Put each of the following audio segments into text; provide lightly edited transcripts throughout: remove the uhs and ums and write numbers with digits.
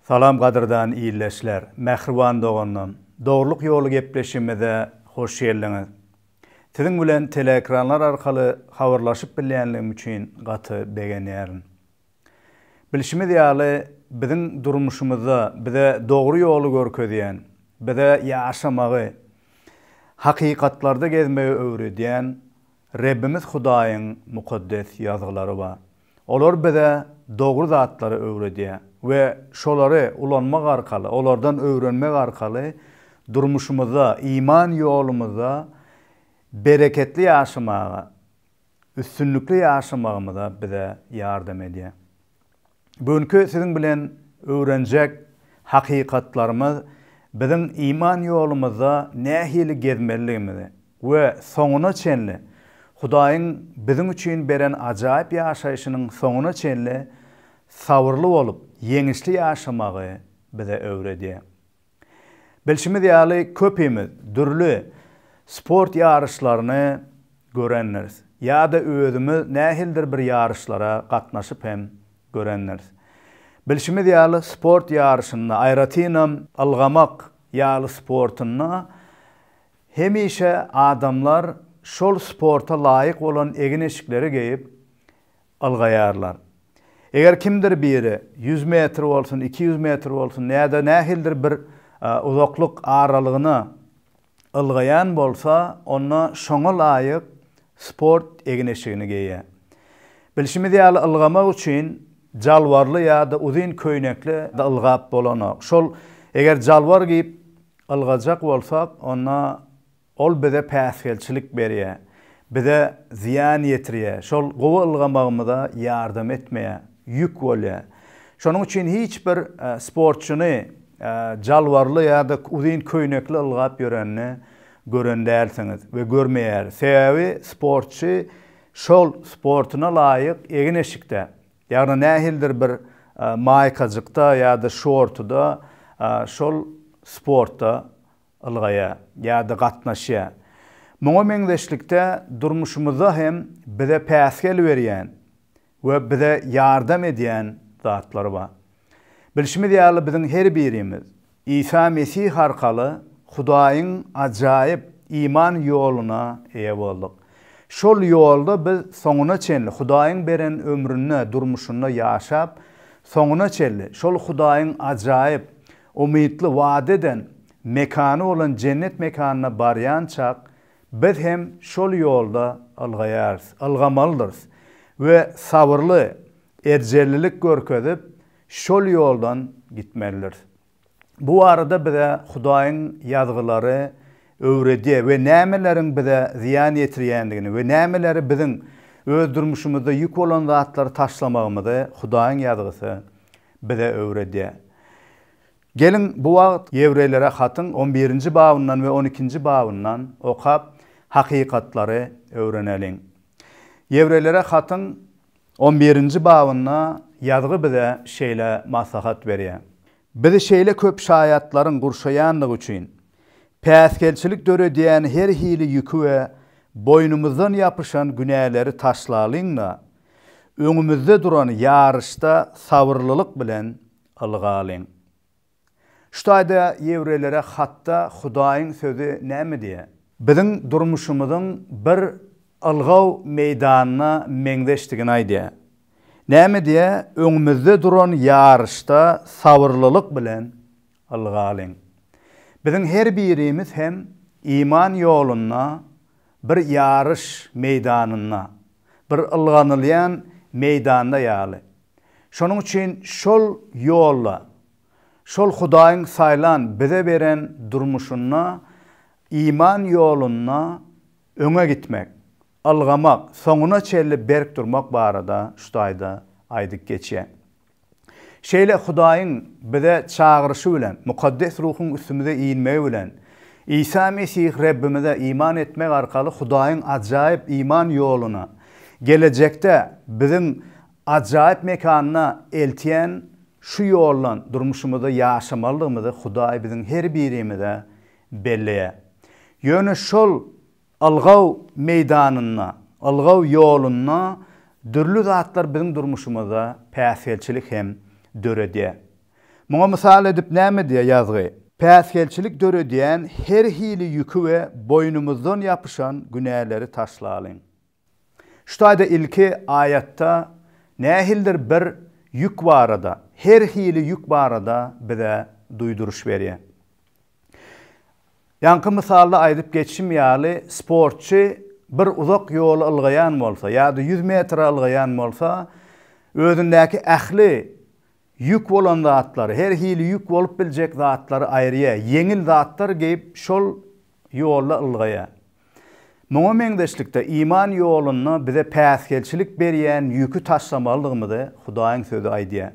Salam gadyrdan ildeşler, mähriban doganlarym! Dogrulyk ýoly gepleşigimize hoş geldiňiz. Siziň bilen teleekranlar arkaly habarlaşyp bilýänligim üçin gaty begenýärin. Bilşimiz ýaly, biziň durmuşymyzda bize dogry ýoly görkezýän, bize ýaşamagy, hakykatlarda gezmegi öwredýän Rebbimiz Hudaýyň Mukaddes Ýazgylary bar. Olar bize dogry zatlary öwredýär we şolary ulanmak arkaly, olardan öwrenmek arkaly durmuşymyzda, iman ýolumyzda bereketli ýaşamaga, üstünlikli ýaşamagymyza bize ýardam edýär. Bu günki siziň bilen öwrenjek hakykatlarymyz biziň iman ýolumyzda nähili gezmelidigimizi we soňuna çenli Hudaýyň biziň üçin beren ajaýyp ýaşaýşynyň soňuna çenli sabyrly bolup, ýeňişli ýaşamagy bize öwredýär. Bilşimiz ýaly, köpimiz dürli sport ýaryşlaryny görendiris ýa-da özümiz nähilidir bir ýaryşlara gatnaşyp hem görendiris. Bilşimiz ýaly, sport ýaryşynda, aýratynam ylgamak ýaly sportunda hemişe adamlar şol sporta laýyk bolan egin-eşikleri geýip, ylgaýarlar. Eger kimdir biri 100 metr bolsun, 200 metr bolsun ýa-da nähilidir bir uzaklyk aralygyna ylgaýan bolsa, onda şoňa laýyk sport egin-eşigini geýýär. Bilşimiz ýaly, ylgamak üçin jalbarly ýa-da uzyn köýnekli ylgap bolanok. Şol eger jalbar geýip ylgajak bolsak, onda Ol bize päsgelçilik berýär, bize zyýan ýetirýär, şol gowy ylgamagymyza ýardam etmeýär, ýük bolýar. Şonuň üçin hiç bir sportçyny jalbarly ýa-da uzyn köýnekli ylgap ýörenini gören dälsiňiz we görmeýäris. Sebäbi sportçy şol sportuna laýyk egin-eşikde, ýagny nähilidir bir maýkajykda ýa-da şortuda şol sportda ylgaýar ýa-da gatnaşýar. Muňa meňzeşlikde durmuşymyzda hem bize päsgel berýän we bize ýardam edýän zatlar bar. Bilşimiz ýaly biziň her birimiz Isa Mesih arkaly Hudaýyň ajaýyp iman ýoluna eýe bolduk. Şol ýolda biz soňuna çenli Hudaýyň beren ömründe, durmuşynda ýaşap, soňuna çenli şol Hudaýyň ajaýyp Umytly wada eden mekany bolan jennet mekanyna barýançak, biz hem şol ýolda ylgaýarys, ylgamalydyrys we sabyrly, erjellilik görkezip, şol ýoldan gitmelidiris. Bu barada bize Hudaýyň Ýazgylary öwredýär we nämeleriň bize zyýan ýetirýändigini we nämeleri biziň öz durmuşymyzda ýük bolan zatlary taşlamagymyzy Hudaýyň Ýazgysy bize öwredýär. Geliň, bu wagt Ýewreýlere hatyň on birinji babyndan we on ikinji babyndan okap, hakykatlary öwreneliň. Ýewreýlere hatyň on birinji babynda ýazgy bize şeýle maslahat berýär, Bizi şeýle köp şaýatlaryň gurşaýandygy üçin, päsgelçilik döredýän her hili ýüki we boýnumyzdan ýapyşan günäleri taşlalyň-da, Öňümizde duran ýaryşda sabyrlylyk bilen ylgalyň. Şu taýda ýewreýlere hatda Hudaýyň Sözi näme diýýär? Biziň durmuşymyzyň bir ylgaw meýdanyna meňzeşdigini aýdýar. Näme diýýär? Öňümizde duran ýaryşda sabyrlylyk bilen ylgalyň. Biziň her birimiz hem iman ýolunda bir ýaryş meýdanynda, bir ylganylýan meýdanda ýaly. Şonuň üçin şol ýolda, şol Hudaýyň saýlan, bize beren durmuşynda, iman ýolunda öňe gitmek, ylgamak, soňuna çenli berk durmak barada şu taýda aýdyp geçýär. Şeýle Hudaýyň bize çagyryşy bilen, Mukaddes Ruhuň üstümize inmegi bilen, Isa Mesih Rebbimize iman etmek arkaly Hudaýyň ajaýyp iman ýoluna, gelejekde biziň ajaýyp mekanyna eltýän şu ýoldan durmuşymyzda ýaşamalydygymyzy Hudaý biziň her birimize belleýär. Ýöne şol Ylgaw meýdanynda, ylgaw ýolunda dürli zatlar biziň durmuşymyzda päsgelçilik hem döredýär. Muňa mysal edip näme diýýär Ýazgy? Päsgelçilik döredýän her hili ýüki we boýnumyzdan ýapyşan günäleri taşlalyň. Şu taýda ilki aýatda nähilidir bir ýük barada, her hili ýük barada bize duýduryş berýär. Ýaňky mysalda aýdyp geçişim ýaly, sportçy bir uzak ýoly ylgaýan bolsa ýa-da ýüz metre ylgaýan bolsa, özündäki ähli ýük bolan zatlary, her hili ýük bolup biljek zatlary aýyrýar, ýeňil zatlar geýip şol ýolda ylgaýar. Muňa meňzeşlikde iman ýolunda bize päsgelçilik berýän ýüki taşlamalydygymyzy Hudaýyň Sözi aýdýar.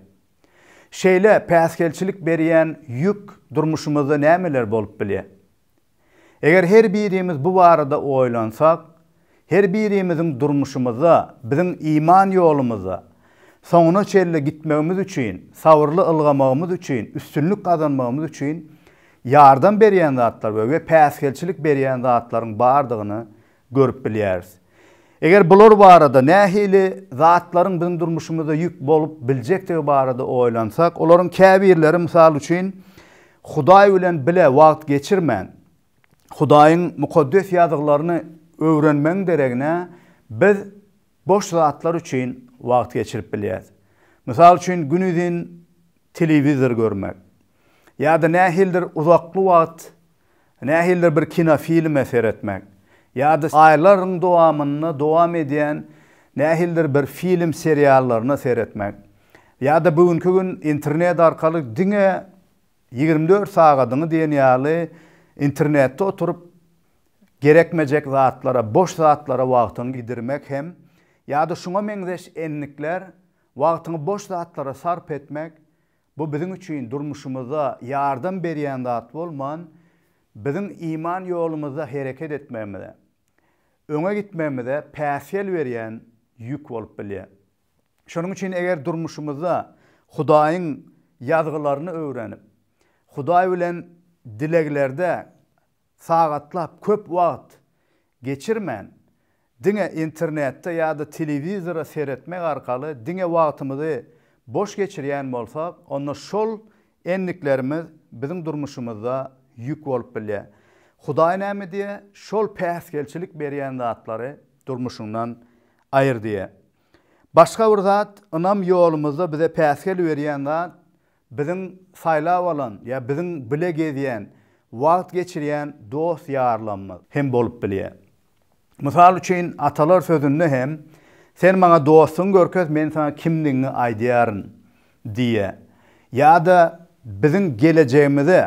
Şeýle päsgelçilik berýän ýük durmuşymyzda nämeler bolup bilýär? Eger her birimiz bu barada oýlansak, her birimiziň durmuşymyzda, biziň iman ýolumyzda soňuna çenli gitmegimiz üçin, sabyrly ylgamagymyz üçin, üstünlik gazanmagymyz üçin ýardam berýän zatlar we we päsgelçilik berýän zatlaryň bardygyny görüp bilýäris. Eger bular barada, nähili zatlaryň biziň durmuşymyzda ýük bolup biljekdigi barada oýlansak, olaryň käbirleri, mysal üçin, Hudaý bilen bile wagt geçirmän, Hudaýyň Mukaddes Ýazgylaryny öwrenmegiň deregine, biz boş zatlar üçin wagt geçirip bilýäris. Mysal üçin, günuzyn telewizor görmek ýa-da nähilidir uzakly wagt Nähilidir bir kinofilme seretmek ýa-da aýlaryň dowamynda dowam edýän nähilidir bir film seriallaryna seretmek ýa-da bu günki gün internet arkaly diňe 24 sagadyňy diýen ýaly internetde oturyp gerekmejek zatlara, boş zatlara wagtyňy gidirmek hem ýa-da şuňa meňzeş endikler wagtyňy boş zatlara sarp etmek Bu biziň üçin durmuşymyzda ýardam berýän zat bolman, biziň iman ýolumyzda hereket etmegimize, öňe gitmegimize päsgel berýän ýük bolup bilýär. Şonuň üçin eger durmuşymyzda Hudaýyň ýazgylaryny öwrenip, Hudaý bilen dileglerde Sagatlap köp wagt geçirmän, diňe internetde ýa-da telewizora seretmek arkaly diňe wagtymyzy boş geçirýän bolsak, onda şol endiklerimiz biziň durmuşymyzda ýük bolup bilýär. Hudaý näme diýýär? Şol päsgelçilik berýän zatlary durmuşyňdan aýyr diýýär. Başga bir zat, ynam ýolumyzda bize päsgel berýän zat, Biziň saýlap alan ýa biziň bile gezýän, wagt geçirýän dost-ýarlamyz. Hem bolup bilýär. Mysal üçin, atalar sözünde hem, Sen maňa dostuňy görkez, men saňa kimdigiňi aýdýaryn diýýär. Ýa-da biziň gelejegimize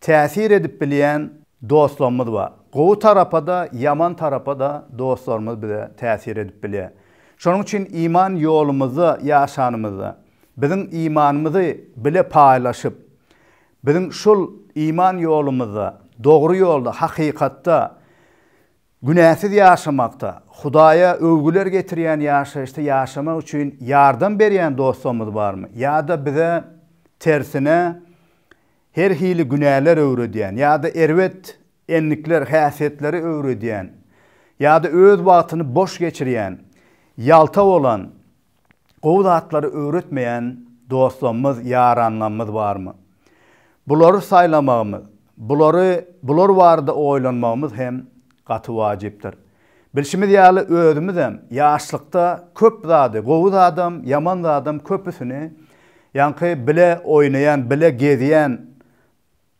Täsir edip bilýän dostlarymyz bar. Gowy tarapa-da, ýaman tarapa-da dostlarymyz bize täsir edip bilýär. Şonuň üçin iman ýolumyzda ýaşanymyzda, biziň imanymyzy bile paýlaşyp, biziň şol iman ýolumyzda, dogry ýolda, hakykatda, günäsiz ýaşamakda, Hudaýa öwgüler getirýän ýaşaýyşda ýaşamak üçin ýardam berýän dostlarymyz barmy? Ýa-da bize tersine, Her hili günäler öwredýän ýa-da erbet endikler, häsiýetleri öwredýän ýa-da öz wagtyny boş geçirýän, ýalta bolan, gowy zatlary öwretmeýän dostlarymyz, ýaranlarymyz barmy? Bulary saýlamagymyz, bulary, bular barada oýlanmagymyz hem gaty wajypdyr. Bilşimiz ýaly özümizem ýaşlykda köp zady, gowy zadam, ýaman zadam köpüsini ýaňky bile oýnaýan, bile gezýän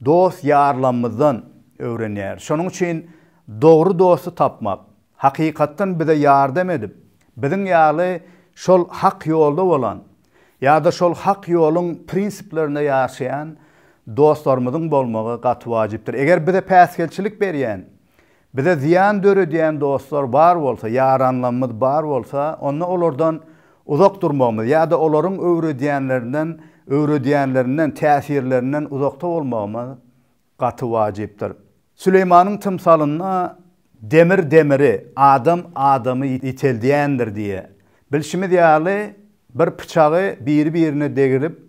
dost-ýarlamyzdan öwrenýäris. Şonuň üçin dogry dosty tapmak, hakykatdan bize ýardam edip, biziň ýaly şol hak ýolda bolan ýa-da şol hak ýoluň prinsiplerinde ýaşaýan dostlarymyzyň bolmagy gaty wajypdyr. Eger bize päsgelçilik berýän Bize zyýan döredýän dostlar bar bolsa, ýaranlarymyz bar bolsa, onda olardan uzak durmagymyz ýa-da olaryň öwredýänlerinden, öwredýänlerinden, täsirlerinden uzakda bolmagymyz gaty wajypdyr. Süleýmanyň tymsalynda Demir demiri, adam adamy ýiteldýändir diýýär. Bilşimiz ýaly, bir pyçagy biri-birine degirip,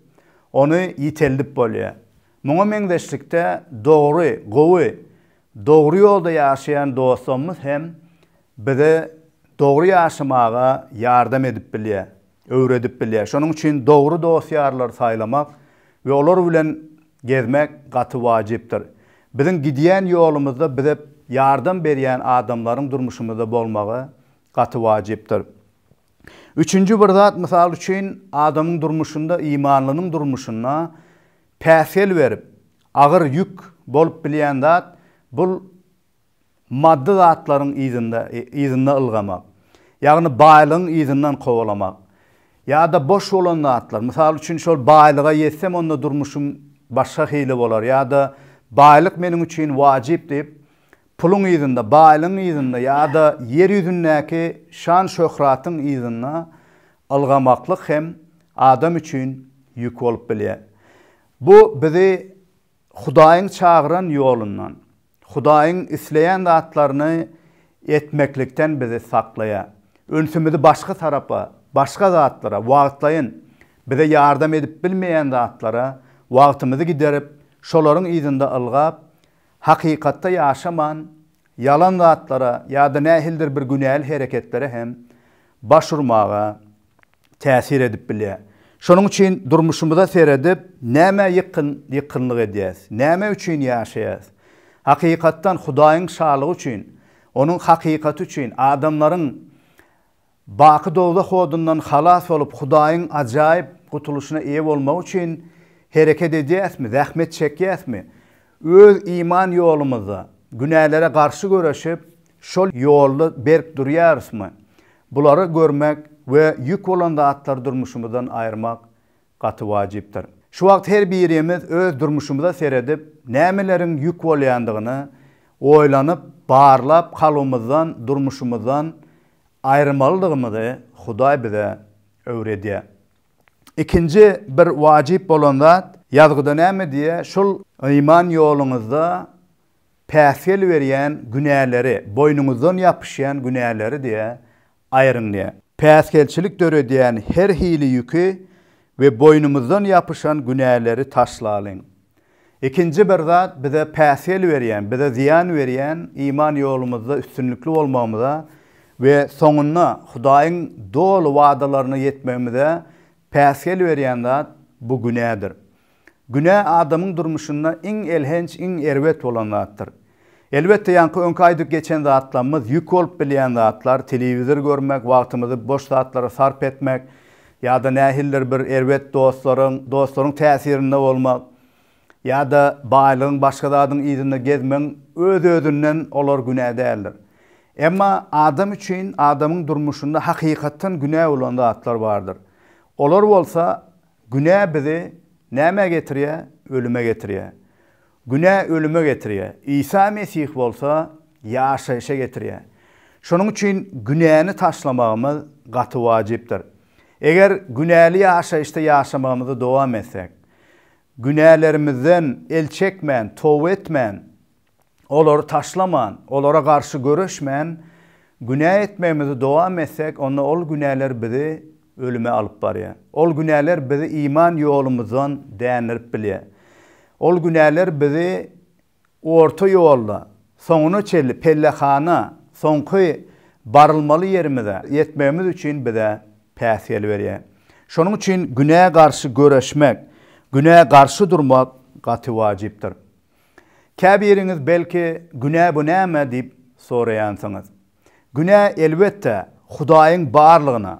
ony ýiteldip bolýar. Muňa meňzeşlikde dogry, gowy Dogry ýolda ýaşaýan dostlarymyz hem bize dogry ýaşamaga ýardam edip bilýär, öwredip bilýär. Şonuň üçin dogry dost-ýarlary saýlamak We olar bilen gezmek gaty wajypdyr. Biziň gidýän ýolumyzda bize ýardam berýän adamlaryň durmuşymyzda bolmagy gaty wajypdyr. Üçünji bir zat, mysal üçin, adamyň durmuşynda, imanlynyň durmuşynda päsgel berip, agyr ýük bolup bilýän zat, bul maddy zatlaryň yzynda yzynda ylgamak. Ýagny baýlygyň yzyndan kowalamak. Ýa-da boş bolan zatlar, mysal üçin, şol baýlyga ýetsem onda durmuşym başga hili bolar ýa-da baýlyk meniň üçin wajyp diýip, puluň yzynda, baýlygyň yzynda ýa-da ýer ýüzündäki şan-şöhratyň yzynda ylgamaklyk hem adam üçin ýük bolup bilýär. Bu bizi Hudaýyň çagyran ýolundan, Hudaýyň isleýän zatlaryny etmeklikden bizi saklaýar. Ünsümizi başga tarapa, başga zatlara, wagtlaýyn bize ýardam edip bilmeýän zatlara wagtymyzy giderip, şolaryň yzynda ylgap, hakykatda ýaşaman, ýalan zatlara ýa-da nähilidir bir günäli hereketlere hem baş urmaga täsir edip bilýär. Şonuň üçin durmuşymyza seredip, nämä ýykgyn ýykgynlyk edýäs? Näme üçin ýaşaýas? Hakykatdan Hudaýyň şalygy üçin, Onuň hakykaty üçin, adamlaryň baky dowzah odundan halas bolup, Hudaýyň ajaýyp gutulyşyna eýe bolmagy üçin hereket edýäsmi, zähmet çekýäsmi? Öz iman ýolumyzda günälere garşy göreşip, şol ýolda berk durýarysmy? Bulary görmek we ýük bolan zatlary durmuşymyzdan aýyrmak gaty wajypdyr. Şu wagt her birimiz öz durmuşymyza seredip, nämeleriň ýük bolýandygyny oýlanyp, barlap kalbymyzdan, durmuşymyzdan aýyrmalydygymyzy Hudaý bize öwredýär. Ikinji bir wajyp bolan zat, Ýazgyda näme diýýär? Şul iman ýoluňyzda päsgel berýän günäleri, boýnuňyzdan ýapyşýan günäleri diýýär, aýryň diýýär. Päsgelçilik döredýän her hili ýüki we boýnumyzdan ýapyşan günäleri taşlalyň. Ikinji bir zat bize päsgel berýän, bize zyýan berýän iman ýolumyzda üstünlikli bolmagymyza we soňunda Hudaýyň doly wadalaryna ýetmegimize päsgel berýän zat bu günädir. Günä adamyň durmuşynda iň elhenç, iň erbet bolan zatdyr. Elbetde ýaňky öňki aýdyp geçen zatlarymyz ýük bolup bilýän zatlar, telewizor görmek, wagtymyzy boş zatlara sarp etmek ýa-da nähilidir bir erbet dostlaryň, dostlaryň täsirinde bolmak ýa-da baýlygyň başga zadyň yzynda gezmegiň öz-özünden olar günä däldir. Emma adam üçin adamyň durmuşynda hakykatdan günä bolan zatlar bardyr. Olar bolsa günä bizi nämä getirýär? Ölüme getirýär. Günä ölüme getirýär. Isa Mesih bolsa ýaşaýşa getirýär. Şonuň üçin günäni taşlamagymyz gaty wajypdyr. Eger günäli ýaşaýyşda ýaşamagymyzy dowam etsek, günälerimizden el çekmän, toba etmän, olary taşlaman, olara garşy göreşmän, günä etmegimizi dowam etsek, onda ol günäler bizi ölüme alyp barýar. Ol günäler bizi iman ýolumyzdan dändirip bilýär. Ol günäler bizi orta ýolda, soňuna çenli pellehana, soňky barylmaly ýerimize ýetmegimiz üçin bize päsgel berýär. Şonuň üçin günä garşy göreşmek, günä garşy durmak gaty wajypdyr. Käbiriňiz belki günä bu näme diýip soraýansyňyz. Günä elbetde Hudaýyň barlygyna,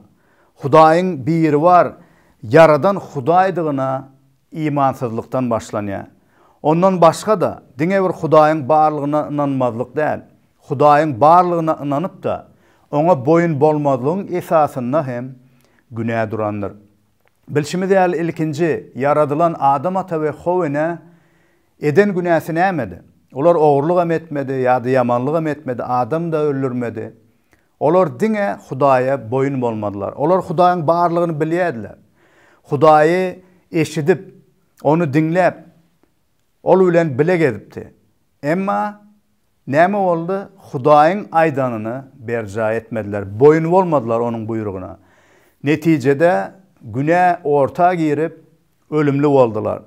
Hudaýyň Biribar Ýaradan Hudaýdygyna imansyzlykdan başlanýar. Ondan başga-da diňe bir Hudaýyň barlygyna ynanmazlyk däl, Hudaýyň barlygyna ynanyp-da, Oňa boýun bolmazlygyň esasynda hem günä durandyr. Bilşimiz ýaly ilkinji ýaradylan Adam ata we How ene Eden günäsi nämedi? Olar ogurlygam etmedi ýa-da ýamanlygam etmedi, adam-da öldürmedi. Olar diňe Hudaýa boýun bolmadylar. Olar Hudaýyň barlygyny bilýärdiler. Hudaýy eşidip, Ony diňläp, Ol bilen bile gezipdi. Emma näme boldy? Hudaýyň aýdanyny berjaý etmediler, boýun bolmadylar Onuň buýrugyna. Netijede, günä orta girip, ölümli boldular.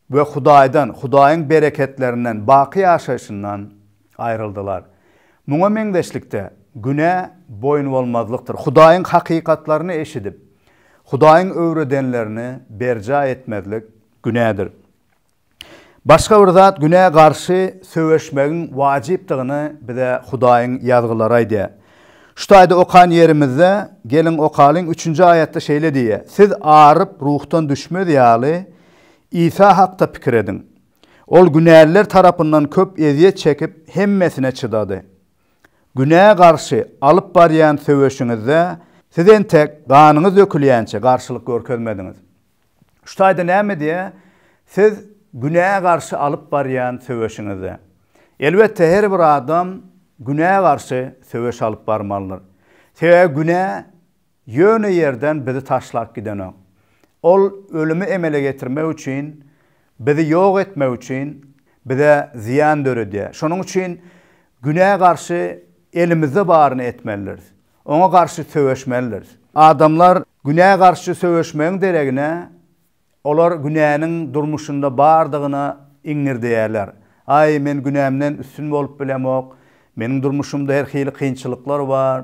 We Hudaýdan, Hudaýyň bereketlerinden, baky ýaşaýşyndan aýryldylar. Muňa meňzeşlikde, günä boýun bolmazlykdyr. Hudaýyň hakykatlaryny eşidip, Hudaýyň öwredenlerini berjaý etmezlik. günädir. Başga bir zat günä garşy söweşmegiň wajypdygyny bize Hudaýyň Ýazgylary aýdýar. Şu taýda okan ýerimizde, geliň okalyň, üçünji aýatda şeýle diýýär, Siz aryp ruhdan düşmez ýaly, Isa hakda pikir ediň. Ol günäliler tarapyndan köp ezýet çekip, hemmesine çydady. Günä garşy alyp barýan söweşiňizde siz entek ganyňyz dökülýänçä garşylyk görkezmediňiz. Şu taýda näme diýýär? Siz günä garşy alyp barýan söweşiňizde. Elbetde her bir adam günä garşy söweş alyp barmalydyr. Sebäbi günä ýöne ýerden bizi taşlap gidenok. Ol ölümi emele getirmek üçin, bizi ýok etmek üçin bize zyýan döredýär. Şonuň üçin günä garşy elimizde baryny etmelidiris. Oňa garşy söweşmelidiris. Adamlar günä garşy söweşmegiň deregine, olar günäniň durmuşynda bardygyna iňňirdeýärler. Aý, men günämden üstün bolup bilemok, meniň durmuşymda her hili kynçylyklar bar.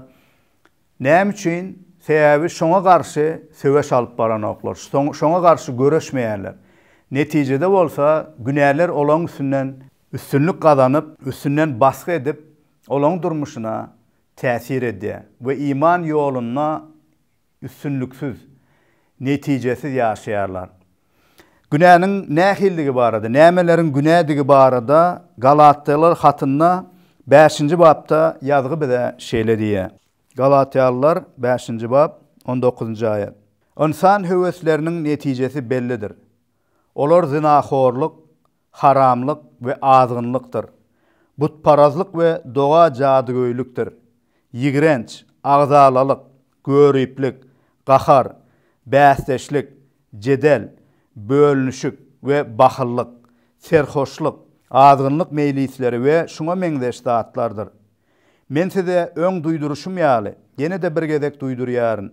Näme üçin? Sebäbi şoňa garşy söweş alyp baranoklar, şoňa garşy göreşmeýärler. Netijede bolsa, günäler olaň üstünden üstünlik gazanyp, üstünden basgy edip, olaň durmuşyna täsir edýär we iman ýolunda üstünliksiz, netijesiz ýaşaýarlar. Günäniň nähilligi barada, nämeleriň günädigi barada Galatýalylar hatynda bäşinji bapda ýazgy bize şeýle diýýär. Galatýalylar bäşinji bap, on dokuzynjy aýat. Ynsan höwesleriniň netijesi bellidir. Olar zynahorlyk, haramlyk we azgynlykdyr, butparazlyk we doga jadygöýlükdir, ýigrenç, agzalalyk, göriplik, gahar, bäsdeşlik, jedel, bölünişik we bahyllyk, serhoşlyk, azgynlyk meýlisleri we şuňa meňzeş zatlardyr. Men size öň duýduryşym ýaly, ýene-de bir gezek duýdurýaryn,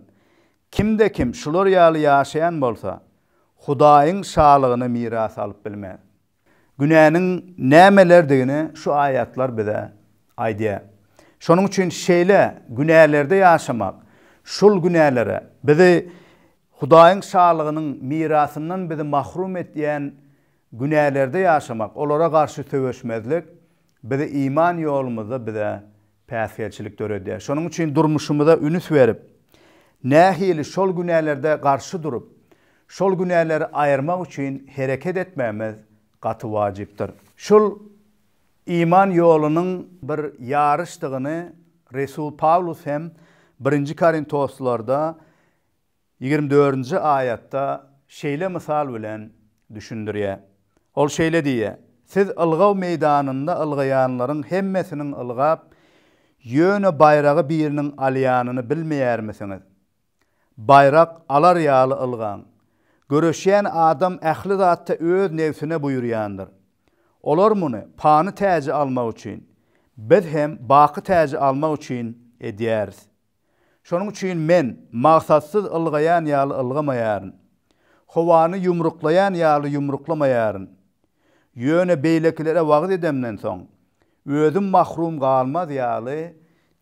Kimde-kim şular ýaly ýaşaýan bolsa, Hudaýyň Şalygyny miras alyp bilmez. Günäniň nämelerdigini şu aýatlar bize aýdýar. Şonuň üçin şeýle günälerde ýaşamak, şul günälere bizi Hudaýyň Şalygynyň mirasyndan bizi mahrum edýän günälerde ýaşamak, olara garşy söweşmezlik bizi iman ýolumyzda bize päsgelçilik döredýär. Şonuň üçin durmuşymyza ünüs berip, nähili şol günälerde garşy durup, şol günäleri aýyrmak üçin hereket etmegimiz gaty wajypdyr. Şul iman ýolunyň bir ýaryşdygyny resul Pawlus hem birinji Korintoslarda 24-nji aýatda şeýle mysal bilen düşündirýär. Ol şeýle diýýär, Siz ylgaw meýdanynda ylgaýanlaryň hemmesiniň ylgap, ýöne baýragy biriniň alýanyny bilmeýärmisiňiz? Baýrak alar ýaly ylgaň. Göreşýän adam ähli zatda öz nebsine buýurýandyr. Olar muny pany täji almak üçin, biz hem baky täji almak üçin edýäris. Şonuň üçin men maksatsyz ylgaýan ýaly ylgamaýaryn. Howany ýumruklaýan ýaly ýumruklamaýaryn. Ýöne beýlekilere wagyz edemden soň, özüm mahrum galmaz ýaly,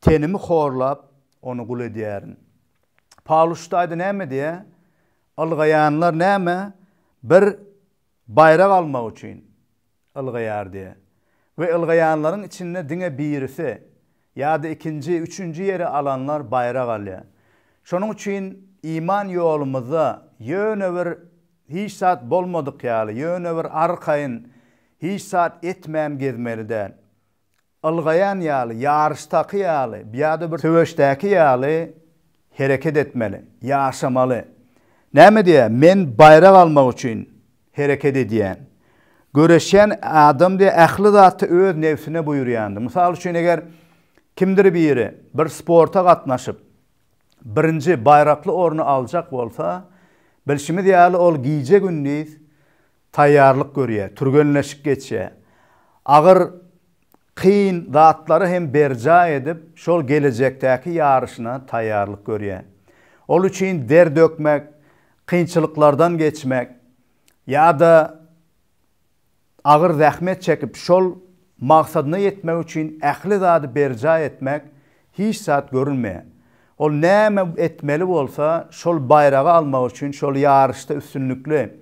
tenimi horlap, ony gul edýärin. Pawlus şu taýda näme diýýär? Ylgaýanlar näme? Bir baýrak almak üçin ylgaýar diýýär. We ylgaýanlaryň içinde diňe birisi ýa-da ikinji, üçünji ýeri alanlar baýrak alýar. Şonuň üçin iman ýolumyzda ýöne bir hiç zat bolmadyk ýaly, ýöne bir arkaýyn hiç zat etmän gezmeli däl. Ylgaýan ýaly, ýaryşdaky ýaly ýa-da bir söweşdäki ýaly hereket etmeli, ýaşamaly. Näme diýýär? Men baýrak almak üçin hereket edýän. Göreşýän adam diýýär, ähli zatda öz nebsine buýurýandyr. Mysal üçin, eger kimdir biri bir sporta gatnaşyp, birinji baýrakly orny aljak bolsa, bilşimiz ýaly ol gije-gündiz taýýarlyk görýär, türgenleşik geçýär. Agyr, kyn zatlary hem berjaý edip, şol gelejekdäki ýaryşyna taýýarlyk görýär. Ol üçin der dökmek, kynçylyklardan geçmek ýa-da agyr zähmet çekip, şol maksadyna ýetmek üçin ähli zady berjaý etmek hiç zat görünmeýär. Ol näme etmeli bolsa, şol baýragy almak üçin, şol ýaryşda üstünlikli.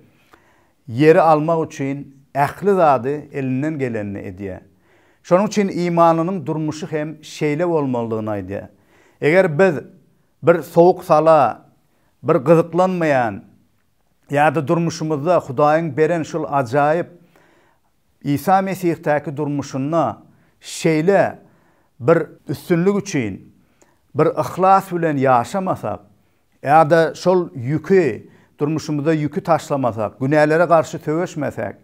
ýeri almak üçin ähli zady elinden gelenini edýär. Şonuň üçin imanlynyň durmuşy hem şeýle bolmalydygyny aýdýar. Eger biz bir sowuk-sala, bir gyzyklanmaýan ýa-da durmuşymyzda Hudaýyň beren şol ajaýyp Isa Mesihdäki durmuşynda şeýle bir üstünlik üçin bir yhlas bilen ýaşamasak ýa-da şol ýüki, durmuşymyzda ýüki taşlamasak, günälere garşy söweşmesek,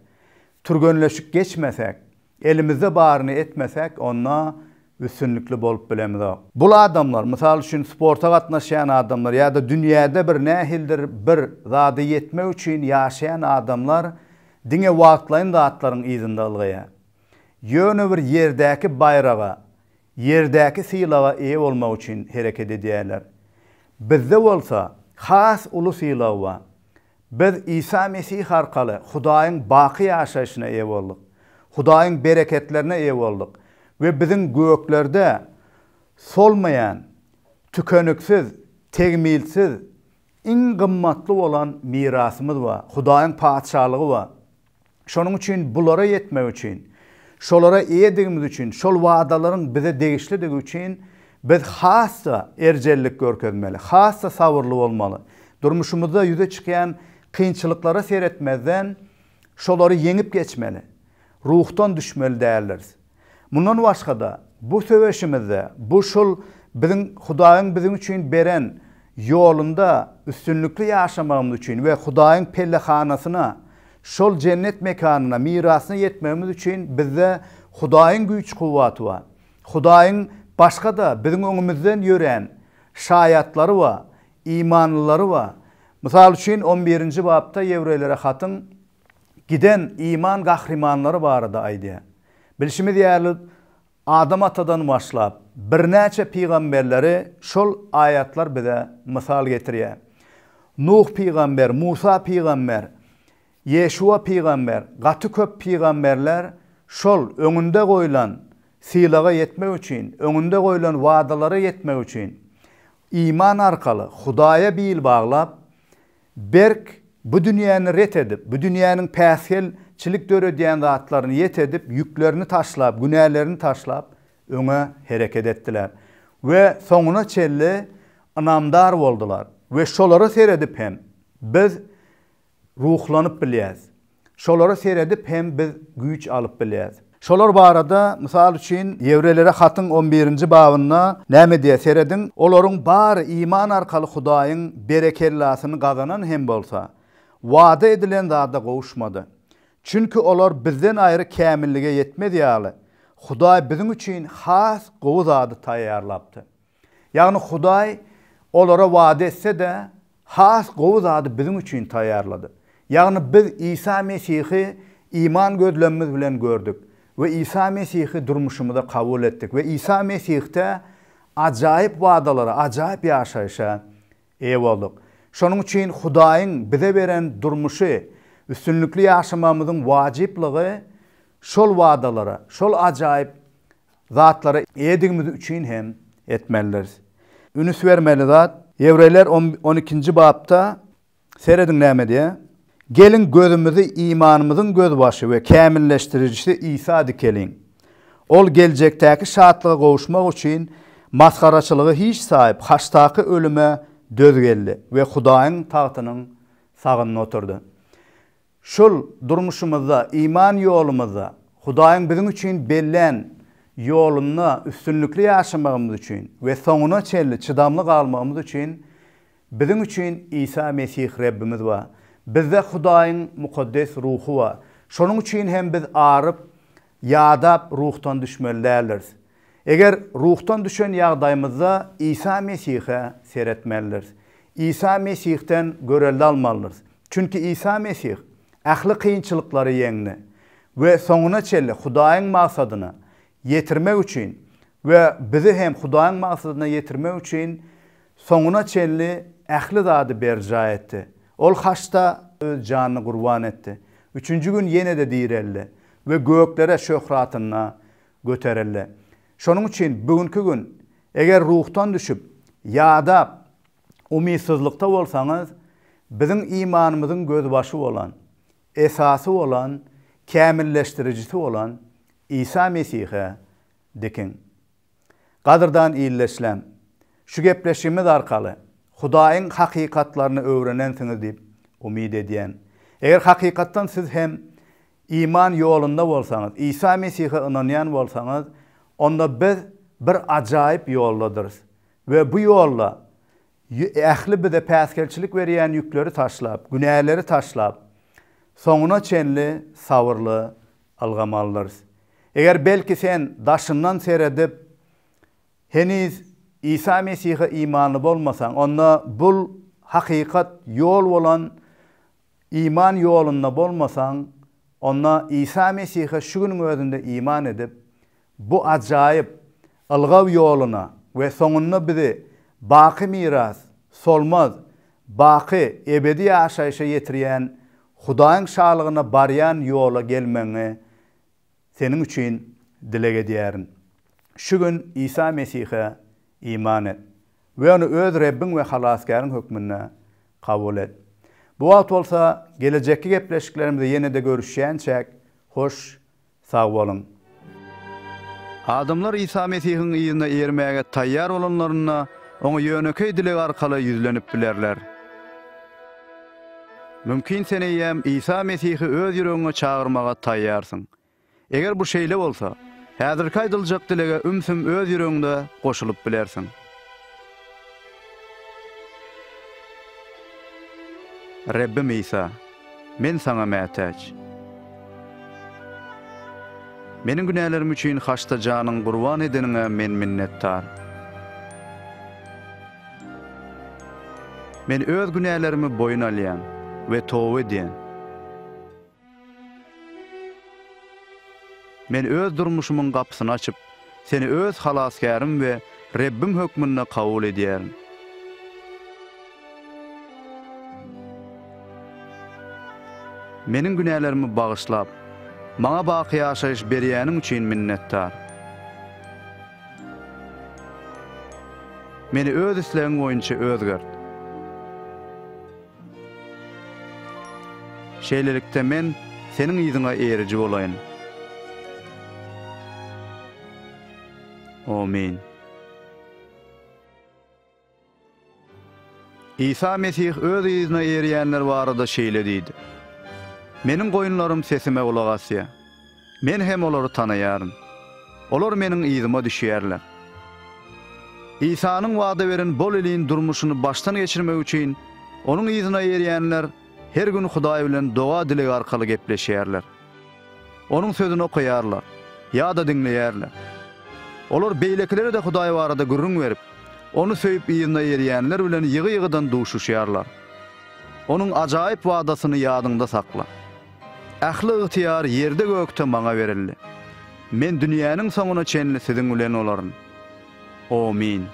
türgenleşik geçmesek, Elimizde baryny etmesek, onda üstünlikli bolup bilemizok. Bul adamlar, mysal üçin, sporta gatnaşýan adamlar ýa-da dünýäde bir nähilidir bir zada ýetmek üçin ýaşaýan adamlar diňe wagtlaýyn zatlaryň yzynda ylgaýar. Ýöne bir ýerdäki baýraga, ýerdäki sylaga eýe bolmak üçin hereket edýärler. Bizde bolsa has uly sylag bar. Biz Isa Mesih arkaly Hudaýyň baky ýaşaýşyna eýe bolduk. Hudaýyň bereketlerine eýe bolduk we biziň göklerde solmaýan, tükeniksiz, tegmiltsiz, iň gymmatly bolan mirasymyz bar, Hudaýyň Patyşalygy bar. Şonuň üçin bulara ýetmek üçin, şolara eýedigimiz üçin, şol wadalaryň bize degişlidigi üçin biz has-da erjellik görkezmeli, has-da sabyrly bolmaly. Durmuşymyzda ýüze çykýan kynçylyklara seretmezden, şolary ýeňip geçmeli. Ruhdan düşmeli däldiris. Mundan başga-da, bu söweşimizde, bu şol biziň Hudaýyň biziň üçin beren ýolunda üstünlikli ýaşamagymyz üçin we Hudaýyň pellehanasyna, şol jennet mekanyna, mirasyna ýetmegimiz üçin bizde Hudaýyň güýç-kuwwaty bar. Hudaýyň başga-da biziň öňümizden ýörän şaýatlary bar, imanlylary bar. Mysal üçin, on birinji bapda Ýewreýlere hatyň giden iman gahrymanlary barada aýdýar. Bilşimiz ýaly, Adam atadan başlap, birnäçe pygamberleri şol aýatlar bize mysal getirýär. Nuh pygamber, Musa pygamber, Ýeşuwa pygamber, gaty köp pygamberler şol öňünde goýlan sylaga ýetmek üçin, öňünde goýlan wadalara ýetmek üçin iman arkaly Hudaýa bil baglap, Berk bu dünýäni ret edip, bu dünýäniň päsgelçilik döredýän zatlaryny ýet edip, ýüklerini taşlap, günälerini taşlap, öňe hereket etdiler we soňuna çenli ynamdar boldular we şolara seredip hem biz ruhlanyp bilýäs. Şolara seredip hem biz güýç alyp bilýäs. Şolar barada, mysal üçin, Ýewreýlere hatyň on birinji babynda näme diýýär, serediň, Olaryň bary iman arkaly Hudaýyň berekellasyny gazanan hem bolsa, wada edilen zada gowuşmady. Çünki olar bizden aýry kämillige ýetmez ýaly, Hudaý biziň üçin has gowy zady taýýarlapdy. Ýagny Hudaý olara wada etse-de, has gowy zady biziň üçin taýýarlady. Ýagny biz Isa Mesihi iman gözlemimiz bilen gördük we Isa Mesihi durmuşymyza kabul etdik we Isa Mesihde ajaýyp wadalara, ajaýyp ýaşaýşa eýe bolduk. Şonuň üçin Hudaýyň bize beren durmuşy üstünlikli ýaşamagymyzyň wajyplygy şol wadalara, şol ajaýyp zatlara eýedigimiz üçin hem etmelidiris. Ünüs bermeli zat, Ýewreýler on ikinji bapda, serediň näme diýýär, Geliň, gözümizi imanymyzyň gözbaşy we kämilleşdirijisi Isa dikeliň. Ol geljekdäki şatlyga gowuşmak üçin masgaraçylygy hiç saýyp, haçdaky ölüme döz geldi we Hudaýyň tagtynyň sagynda oturdy. Şol durmuşymyzda, iman ýolumyzda, Hudaýyň biziň üçin bellän ýolunda üstünlikli ýaşamagymyz üçin we soňuna çenli çydamly galmagymyz üçin biziň üçin Isa Mesih Rebbimiz bar. Bizde Hudaýyň Mukaddes Ruhy bar. Şonuň üçin hem biz aryp, ýadap ruhdan düşmeli däldiris. Eger ruhdan düşen ýagdaýymyzda Isa Mesihe seretmelidiris. Isa Mesihden görelde almalydyrys. Çünki Isa Mesih ähli kynçylyklary ýeňdi we soňuna çenli Hudaýyň maksadyna ýetirmek üçin we bizi hem Hudaýyň maksadyna ýetirmek üçin soňuna çenli ähli zady berjaý etdi. Ol haçda Öz janyny gurban etdi. Üçünji gün ýene-de direldi we göklere şöhratynda göterildi. Şonuň üçin bu günki gün eger ruhdan düşüp, ýadap, umytsyzlykda bolsaňyz, biziň imanymyzyň gözbaşy bolan. esasy bolan, kämilleşdirijisi bolan Isa Mesihe dikiň. Gadyrdan ildeşlem, şu gepleşigimiz arkaly Hudaýyň hakykatlaryny öwrenensiňiz diýip umyt edýän. Eger hakykatdan siz hem iman ýolunda bolsaňyz, Isa Mesihe ynanýan bolsaňyz, onda biz bir ajaýyp ýoldadyrys we bu ýolda ähli bize päsgelçilik berýän ýükleri taşlap, günäleri taşlap, soňuna çenli sabyrly ylgamalydyrys. Eger belki sen daşyndan seredip, heniz Isa Mesihe imanly bolmasaň, onda bul hakykat ýol bolan iman ýolunda bolmasaň, onda Isa Mesihe şu günüň özünde iman edip, bu ajaýyp ylgaw ýoluna we soňunda bizi baky miras, solmaz, baky, ebedi ýaşaýşa ýetirýän Hudaýyň Şalygyna barýan ýola gelmegiňi seniň üçin dileg edýärin. Şu gün Isa Mesihe iman et we Ony öz Rebbiň we Halasgäriň hökmünde kabul et. Bu wagt bolsa gelejekki gepleşiklerimizde ýene-de görüşýänçäk, hoş sag boluň! Adamlar Isa Mesihiň yzyna eýermäge taýýar bolanlarynda, Oňa ýönekeý dileg arkaly ýüzlenip bilerler. Mümkin sen eýýäm Isa Mesihi öz ýüregiňe çagyrmaga taýýarsyň. Eger bu şeýle bolsa, häzirki aýdyljak dilege ümsüm öz ýüregiňde goşulyp bilersiň. Rebbim Isa, men Saňa mätäç. Meniň günälerim üçin haçda janyňy gurban edeniňe men minnetdar. Men öz günälerimi boýun alýan we toba edýän. Men öz durmuşymyň gapysyny açyp, Seni öz Halasgärim we Rebbim hökmünde kabul edýärin. Meniň günälerimi bagyşlap, maňa baky ýaşaýyş berýäniň üçin minnetdar. Meni öz islegiň boýunça özgert. Şeýlelikde men Seniň yzyňa eýeriji bolaýyn. Omyn. Isa Mesih öz yzyna eýerýänler barada şeýle diýdi, Meniň goýunlarym sesime gulak asýar. Men hem olary tanaýaryn. Olar meniň yzyma düşýärler. Isanyň wada beren bol-elin durmuşyny başdan geçirmek üçin, onuň yzyna eýerýänler her gün Hudaý bilen doga-dileg arkaly gepleşýärler. Onuň Sözüni okaýarlar ýa-da diňleýärler. Olar beýlekilere-de Hudaý barada gürrüň berip, Ony söýüp yzyna eýerýänler bilen ýygy-ýygydan duşuşýarlar. Onuň ajaýyp wadasyny ýadyňda sakla. Ähli ygtyýar ýerde-gökde Maňa berildi. Men dünýäniň soňuna çenli siziň bilen bolaryn. Omyn.